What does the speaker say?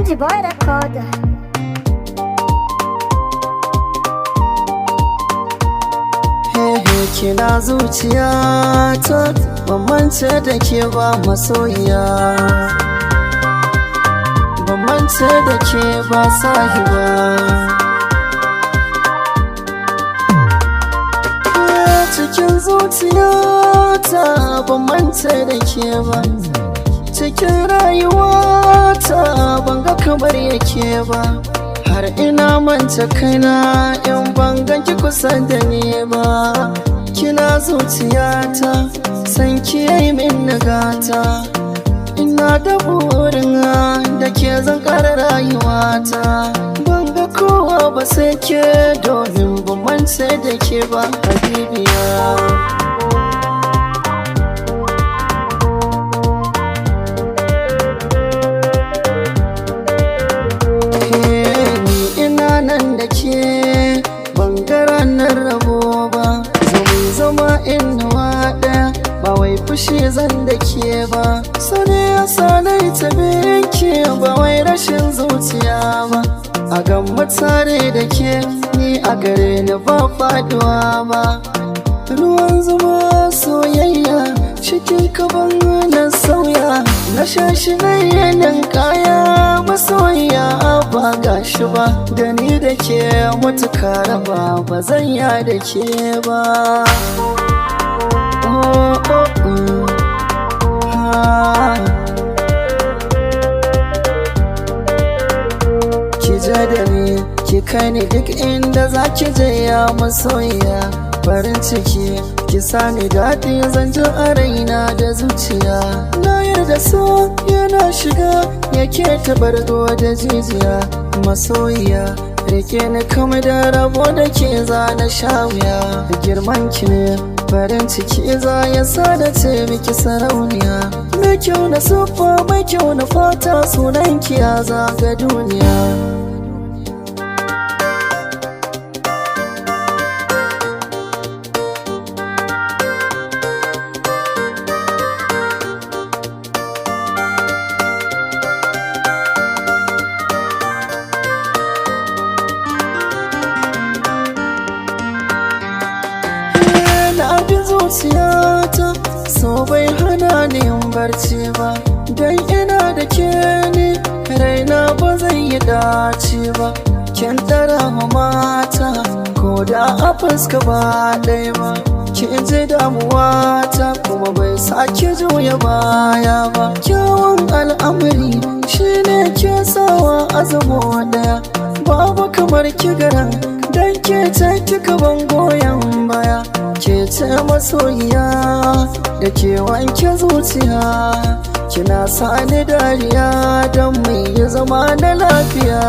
MG Boy Recorder. Hehe, kina zuciya ta, ban mance da ke ba masoyiya, ban mance da ke ba sahiba. Cikin zuciyata ban mance da ke ba, cikin rayuwata ban ga kamar yake ba. Har ina manta kaina in ban ganki kusa da ni ba. Kina zuciyata, san ki yayi min nagata. Ina da burin da ke zan ƙara rayuwata. Ban ga kowa ba sai ke, domin ban mance da ke ba, habibiya. Ni ina nan da ke, ban ga ranar rabo ba. Zama zama inuwa ɗaya, ba wai fushi zan da ke ba. Sani ya sanai tabi ke, ba wai rashin zuciya ba. A gamma tare da ke, ni a gare ni ba faduwa ba. Ruwan zuma soyayya cikin kaban na sauya, na shashi na yanin kaya masoyiya, ba gashi ba. Da ni da ke mutuka raba, ba zan ya da ke ba. Oh, oh, oh. Ah. Ki je da ni, ki kai ni duk inda za ki je, ya masoyiya. Farin ciki ki sani daɗi zan ji a raina da zuciya. Na yarda so yana shiga yake tabargo da jijiya. Masoyiya, rike ni kamar da rabo da ke za na sha wuya. Girman ki ne farin ciki za ya sa da ce miki sarauniya. Mai kyau na siffa, mai kyau na fata, sunan ki ya zaga duniya. Na bi zuciyata, so bai hana ni yin barci ba. Dan ina da ke ne raina ba zai yi dace ba. Kin dara ma mata ko da a fuska ba ɗaya ba. Kin ji damuwa ta kuma bai sake juya baya ba. Kyawun al'amari shine ke sawa azamo ɗaya. Babu kamar kigaran dan ke ce kika ban goyon baya. Ke ce masoyiya da ke wanke zuciya, kina sani dariya don mai yi zama na lafiya.